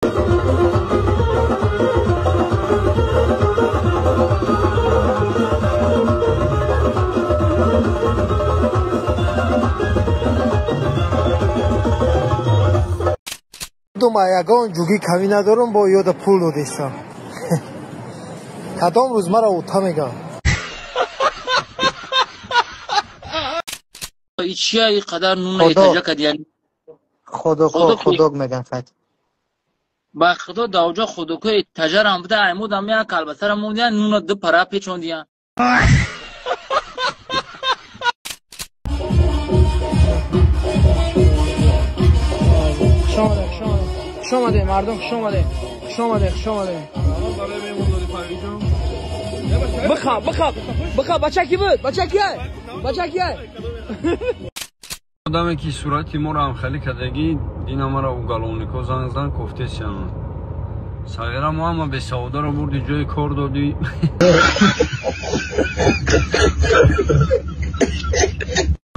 Дума ягон ҷугӣ камӣ надорам, бо ёда пул додистам. Кадом рӯз мара ута мегам. Чия и қадар нуна этажа кадиян? Худоко, худок меган фат. Ба худо давҷа худоко этажарам буда, аймудам як калбасара мондиян, нуна ду пара печондиян. Хуш омадед, мардум, хуш омадед. Хуш омадед, хуш омадед. Бихоб, бихоб, бихоб, бача ки буд? Бача ки ай? Бача ки ай? Одаме ки сурати моро ҳамхелӣ кардагӣ, дина маро уголовнико занг зан кофтесиан. Сағира мо ҳама бесаводаро бурди ҷои кор додӣ.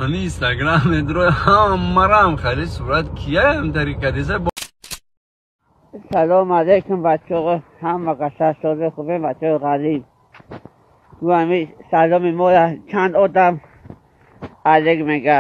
Ами Инстаграм медрои ҳамаро ҳамхелӣ сурат кияем тари кадиса. Салом алейкум бачаҳо, ҳама қасар созе хубе бачаҳои ғариб. Ами саломи моро чанд одам алейк мега.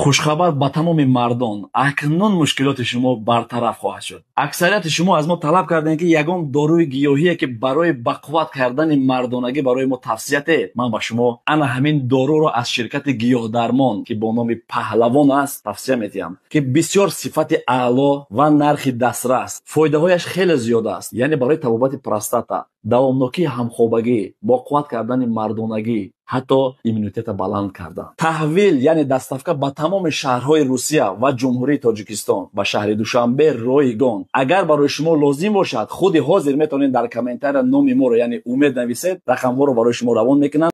Хушхабар ба тамоми мардон, акнун мушкилоти шумо бартараф хоҳад шуд. Аксарияти шумо аз мо талаб кардем, ки ягон доруи гиёҳие ки барои бақувват кардани мардонагӣ барои мо тавсия диҳед. Ман ба шумо ана ҳамин доруро аз ширкати гиёҳдармон, ки бо номи Паҳлавон аст, тавсия медиҳам, ки бисёр сифати аъло ва нархи дастрас, фоидаҳояш хеле зиёд аст, яъне барои табобати простата, давомнокии ҳамхобагӣ, боқувват кардани мардонагӣ, ҳатто иммунитета баланд кардан. Таҳвил, яъне доставка ба тамоми шаҳрҳои Русия ва Ҷумҳурии Тоҷикистон, ба шаҳри Душанбе ройгон. Агар барои шумо лозим бошад, худи ҳозир метавонед дар комментария номи моро, яъне Умед нависед, рақамҳоро барои шумо равон мекунанд.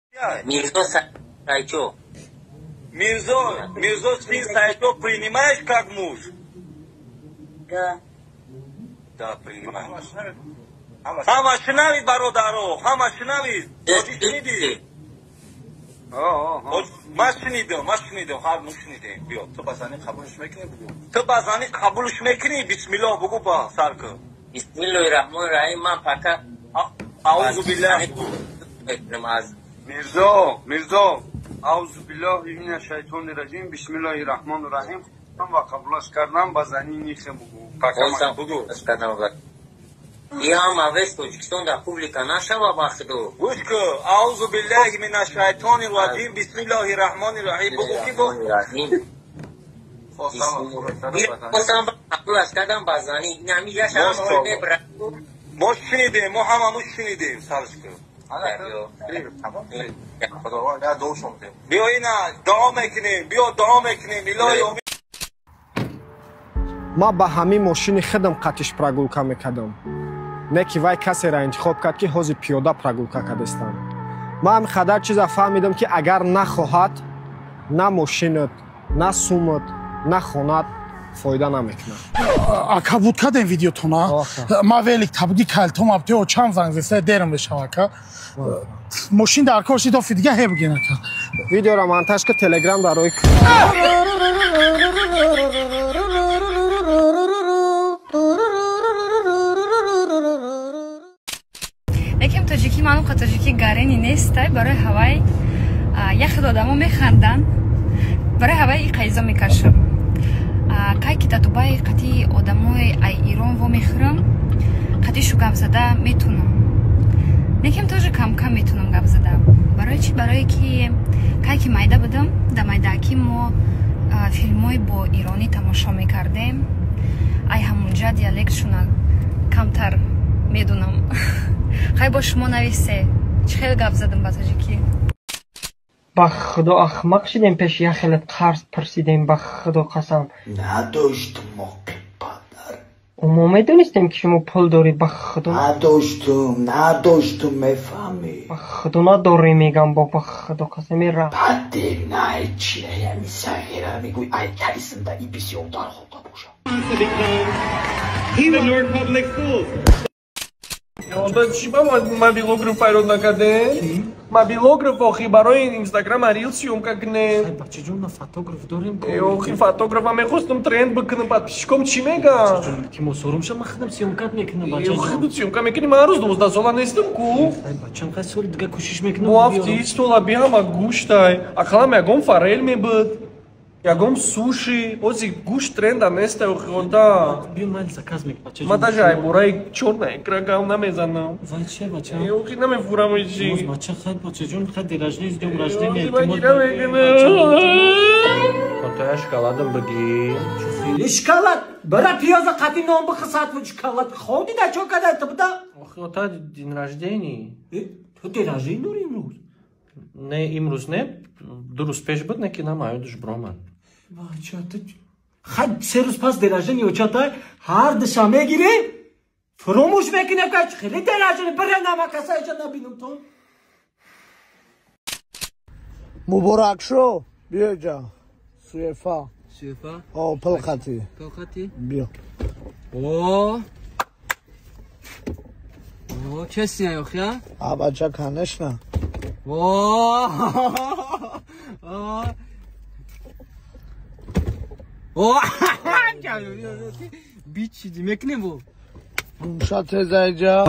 Мирзо Сайчо. Мирзо, Мирзо, ты Сайчо принимаешь как муж? Да. Да, принимаю. Ҳама шунавид, бародаро, ҳама шунавид. Тоҷи шунидӣ? Ман шунидам, ман шунидам, ҳар мо шунидем. Биё, ту ба занӣ қабулш мекунӣ, бугу. Ту ба занӣ қабулш мекунӣ, бисмиллоҳ бугу, ба сар кун. Бисмиллоҳи раҳмони раҳим, ман пока аузу биллаҳ бугу. Мирзо, Мирзо, аузу биллаҳи мина шайтони раҷим, бисмиллоҳи раҳмони раҳим. Ва қабулаш кардам, ба занӣ нихе бугу. Пока бугу. И ҳама вес Тоҷикистон дар публика нашава ба худо. Гӯш кун, аузу биллаҳи мина шайтони раҷим, бисмиллоҳи раҳмони раҳим. Бугу ки бо. Хостам қабулаш кардам ба занӣ. Инами яша ҳама мебра. Мо шунидем, мо ҳамамон шунидем, сарш кун. Биё ина дуо мекунем, биё дуо мекунем, илоҳи омин. Ман ба ҳамин мошини худам қатиш прогулка мекардам. Не ки вай касеро интихоб кард, ки ҳозир пиёда прогулка кардастам. Ман ҳамин қадар чиза фаҳмидам, ки агар нахоҳад, на мошинат, на сумат, на хонат фоида намекунад. Ака, буд кардем видеотона. Ма велик табуди калтом абтео чанд занг зеста дерам мешава, ака. Мошин дар кор шид, офи дига ҳе бигин, ака. Видеоро монтаж ка, Телеграм дарои. Лекин тоҷикӣ маълум ка тоҷикӣ гарени нестай, барои ҳавай як хел одамо механданд, барои ҳавай и қайзо мекашам. Кай ки дар Дубай қати одамои ай Ирон вомехӯрам, қатишу гап зада метунам. Лекин тоже кам-кам метунам гап зада. Барои чӣ? Барое ки кай ки майда будам, дар майдаакӣ мо филмҳои бо иронӣ тамошо мекардем. Ай ҳамунҷа диалектшуна камтар медунам. Хай бо шумо нависе, чӣ хел гап задам ба тоҷикӣ? Ба худо ахмақ шидем, пеши як хелат қарз пурсидем, ба худо қасам. Надоштум моқи падар. Мо медонистем, ки шумо пул доред, ба худо. Надоштум, надоштум, мефаҳмӣ. Ба худо надорӣ мегам, бо ба худо қасам ра. Баде най чия ями сағира мегӯй, ай тарисимда и бисёртар хоҳа бошад. Ода чӣ ба мобилограф пайрод накардем? Мобилограф охи барои Инстаграм рил съёмка кунем. Бачаҷон, ма фотограф дорем. Охи фотографа мехостам тренд бикунам, подписчиком чӣ меган? Бачаҷон, илтимос ором ша, ман худам съёмкат мекунам, бачаҷон. Худат съёмка мекунӣ, ман ҳарӯз 12 сола нестам ку. Бачам, хай соли дига кӯшиш мекунам. Бо ҳафти стола биҳама гӯштай. Ақаллам ягон форель мебуд. Ягон суши, ози гӯшт тренда неста охи ода. Биё ман заказ мекунам, бачаҷон. Ман даже айбораи чёрная икра гав намезанам. Вай чия, бача? Охи намефурам ичи. Боз бача, хай бачаҷон, хай день рождения, с днём рождения. Отая шоколадам бигир. Шоколад? Бара пиёза қати нон бихисат шоколад. Хонди да чо када ту буда? Охи ота день рождения. Ту день рождения дори имрӯз? Не, имрӯз не, ду рӯз пеш буд, не ки намаёдуш бромад. Бача, ту хай се рӯз пас день рождения очатай, ҳар душа мегирем, фуромӯш мекунем, ка хеле день рождения, бира намакаса иҷа набинам то. Муборак шо, биё иҷа. Суефа. Суефа? О, пилқати. Пилқати? Биё. О! О, честно, охи, а? Бача, конечно. О! О! О! Бичиди мекунем бо. Гумша теза иҷа.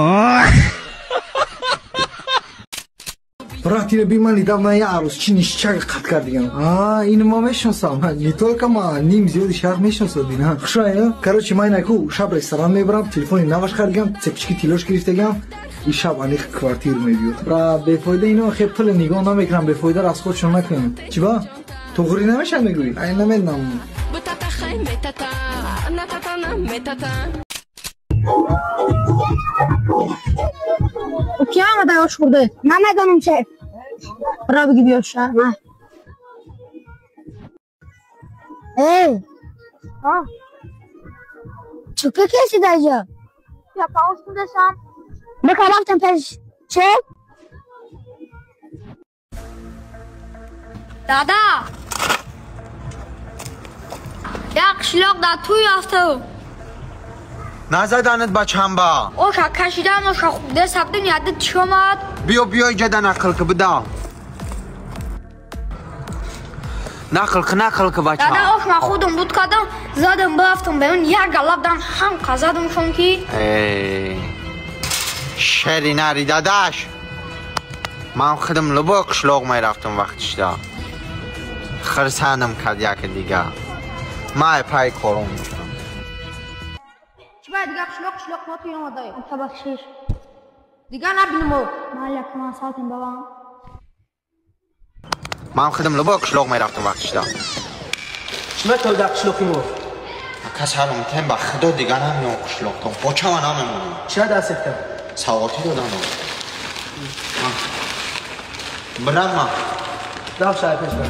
Брат, ина би ман недавно я арӯсчи нишчак қат кардигам. А, ину ма мешиносам. Не только ма, ним зиёди шаҳр мешиносад ина. Хушай, короче, ман инаку шаб ресторан мебарам, телефони наваш харидгам, цепочки тилош гирифтагам. И шаб аниқ квартир мебиёд. Бра, бефоида ино хе пул нигоҳ намекунам, бефоида расходшон накунам. Чӣ ба? Туғри намешад мегӯӣ? Ай намедонам. Ки омада ош хӯрда? Намедонам че. Бира биги биёша. Эй! А? Чӣ кеси даҷа? Я пауз кудасам. Бика рафтам пеш. Че? Дада! Як қишлоқ дар тӯй рафту. Назаданат бачамба. Оша кашидан, оша хӯрда сабдин яда чӣ омад? Биё, биё иҷада нақл ки буда. Нақл ки, нақл ки бача. Дада, ош ман худам буд кардам, задам барафтам берун, як галаб дан ҳам қазадамшон ки. Э, шери нари дадаш. Ман худам любой қишлоқ мерафтам вақтишда. Хирсандам кард яки дига. Ман пай кором мешам. Чӣ дига қишлоқ қишлоқ мотуй омадай? Табахшиш. Дига набинимо. Ман якман салтим бабам. Ман худам любой қишлоқ мерафтам вақтишда. Чима то дар қишлоқи мо? Ака салом тем ба худо дига намеом қишлоқтон. Бочама намемонам. Чия дастехта? Савғотӣ доданам. Бирам ман. Рафт шаҳр пеш бар.